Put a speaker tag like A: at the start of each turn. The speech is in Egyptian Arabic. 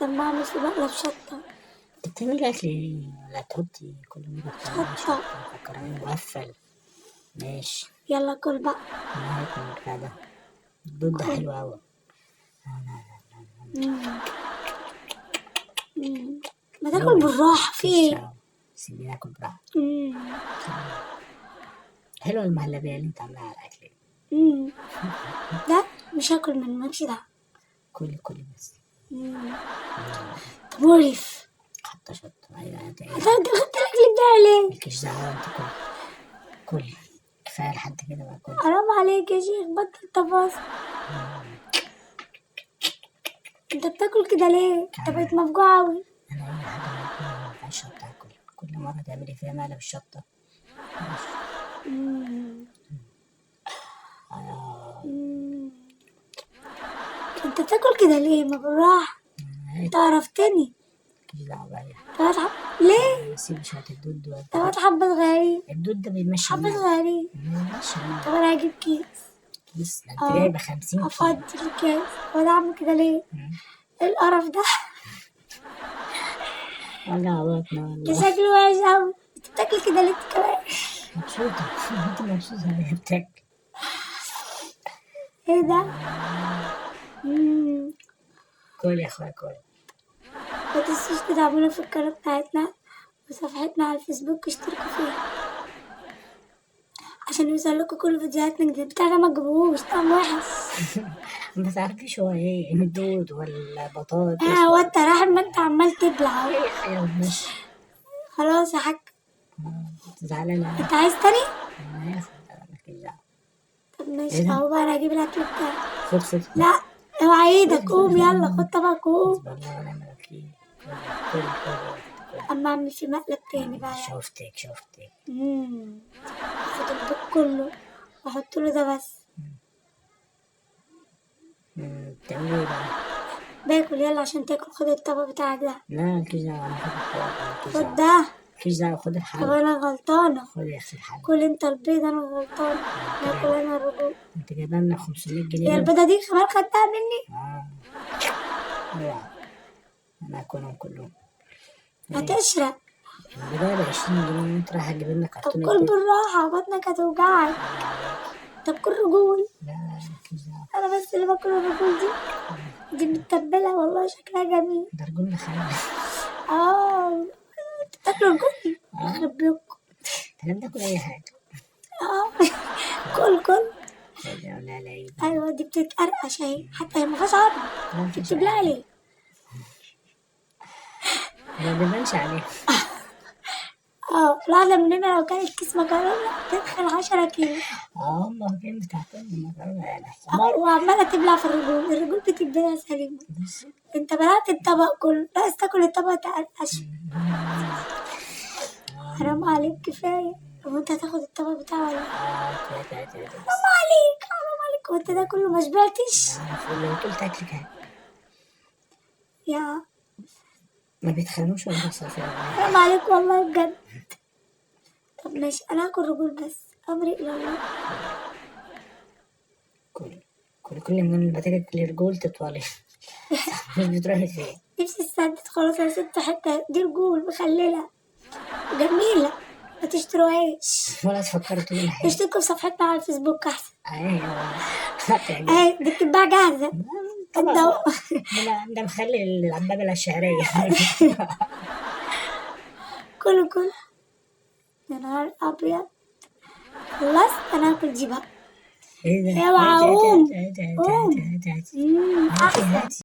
A: لما اعمل في مقلب شطة.
B: انت بتعملي اكل ايه؟ ولا تحطي كل مرة بتعملي
A: شطة.
B: شطة؟ مفكراني مغفل. ماشي.
A: يلا كل بقى.
B: انا هاكل البتاع ده، الدود ده
A: كل.
B: حلو اوي.
A: مم. مم. ما تاكل بالراحة، في
B: مفيش
A: ايه؟
B: دعوة. سيبيني اكل براحتي.
A: مم.
B: حلوة المهلبية اللي انت عاملاها على الاكل دي.
A: مم. لا مش هاكل منه، مالكش دعوة.
B: كلي كلي بس.
A: مم. طب مقرف.
B: حتى شطة. ايوه هات ايه.
A: انت خدت الاكل بتاعي ليه؟
B: مالكيش دعوة، انت كلي كلي، كفاية لحد كده بقى، كلي.
A: حرام عليك يا شيخ، بطل تفاصيل. انت بتاكل كده ليه؟ انت بقيت مفجوع اوي.
B: انا اي حاجة باكلها ما فيهاش شطة هاكلها. كل مرة تعملي فيها مقلب الشطة. ماشي.
A: مم.
B: آه.
A: مم. انت بتاكل كده ليه؟ ما بالراحة، انت عرفتني.
B: مالكيش دعوة بأي حاجة.
A: طب ليه؟
B: سيبي شوية الدود دول.
A: طب هات حبة صغيرين.
B: الدود ده بيمشي
A: حبة
B: المعدة.
A: صغيرين.
B: بيمشي المعدة.
A: طب انا هجيب كيس.
B: كيس؟ ده انت جايبة 50 كيس.
A: افضي الكيس. هو انا اعمل كده ليه؟ ايه القرف ده؟
B: وجع بطن والله.
A: ده شكله وحش اوي. انت بتاكل كده ليه انت كمان؟
B: مبسوطة. انت مبسوطة وهي بتاكل.
A: ايه ده؟ مم.
B: كل يا اخويا كل.
A: ما تنسوش تدعمونا في القناة بتاعتنا وصفحتنا على الفيسبوك، اشتركوا فيها عشان يوصل لكم كل فيديوهاتنا الجديدة. بتاع ده ما تجيبوهوش، طعم وحش.
B: ما تعرفيش هو ايه، دود ولا بطاطس؟
A: هو انت رايح ما انت عمال تبلع اهو.
B: اي حاجة بتمشي.
A: خلاص يا حاج.
B: انت زعلانة؟
A: انت عايز تاني؟
B: انا هاخد، انا مالكيش دعوة.
A: طب ماشي،
B: ايه ده؟
A: اهو بقى انا هجيب الاكل بتاعي.
B: خد خد.
A: لا اوعى ايدك، قوم يلا خد طبقك وقوم.
B: حسبي الله ونعم الوكيل. كل كل كل.
A: اما اعمل في مقلب تاني بقى.
B: شفتك شفتك.
A: اخد البيض كله واحط له ده بس.
B: بتعملي ايه بقى؟
A: باكل. يلا عشان تاكل، خد الطبق بتاعك ده.
B: لا مالكيش دعوة، انا هاخد الطبق، مالكيش
A: خد
B: دعوة.
A: ده.
B: مالكيش دعوة، خد الحلة.
A: طب انا غلطانة.
B: خد يا اختي الحلة.
A: كل انت البيض، انا غلطانة. ناكل انا الرجول.
B: انت جايبه لنا 500 جنيه.
A: هي البيضة دي كمان خدتها مني؟
B: اوعى، انا هاكلهم كلهم.
A: هتشرق.
B: البيضة ب 20 جنيه وانت رايحة تجيب لنا
A: طب
B: كرتونة
A: كل
B: بيض.
A: بالراحة، بطنك هتوجعك. طب كل رجول.
B: لا مالكيش دعوة.
A: أنا بس اللي باكل الرجول دي، دي متبلة والله شكلها جميل.
B: ده رجول مخلل.
A: انت بتاكلوا رجول؟ يخرب بيوتكم.
B: احنا بناكل أي حاجة.
A: كل كل.
B: لا، لا، لا، لا.
A: أيوة دي بتتقرقش أهي، حتى هي ما فيهاش عظم.
B: لا،
A: انت
B: مفيش
A: بتبلعي
B: عظم.
A: ليه؟
B: ما بيبانش عليها.
A: الواحدة مننا لو كانت كيس مكرونة تدخل 10 كيلو.
B: هم واقفين بتاعتين المكرونة يعني. حمار.
A: وعمالة تبلع في الرجول، الرجول بتتبلع سليمة.
B: بصي.
A: انت بلعت الطبق كله، لا تاكل الطبق تقرقش. حرام عليك، كفاية. هو انت هتاخد الطبق بتاعه ولا ايه؟
B: كفاية، كفاية، كفاية.
A: حرام عليك، حرام عليك. وانت ده كله ما شبعتش؟
B: لو قلت اكلك هاكل.
A: يا
B: ما بيتخانوش ولا بيحصل فيها حاجة.
A: حرام عليك والله بجد. طب ماشي، انا هاكل رجول بس، امري الى الله.
B: كل كل كل من ما تاكل رجول تطولي. مش بتروحي فين؟
A: نفسي السد خلاص، انا سبت حته دي رجول مخلله جميله، ما تشتروهاش.
B: ولا تفكري تقولي حاجه.
A: اشتركوا في صفحتنا على الفيسبوك احسن.
B: ايوه.
A: اهي دي بتتباع جاهزه.
B: طبعا.
A: ده
B: ده مخلي العبابه الشعريه.
A: كله كله. يا نهار ابيض. خلصت، انا هاكل دي بقى.
B: ايه ده؟
A: اوعى قوم.
B: هاتي، هاتي،
A: قوم.
B: هاتي، هاتي، هاتي.
A: احسن.
B: هاتي.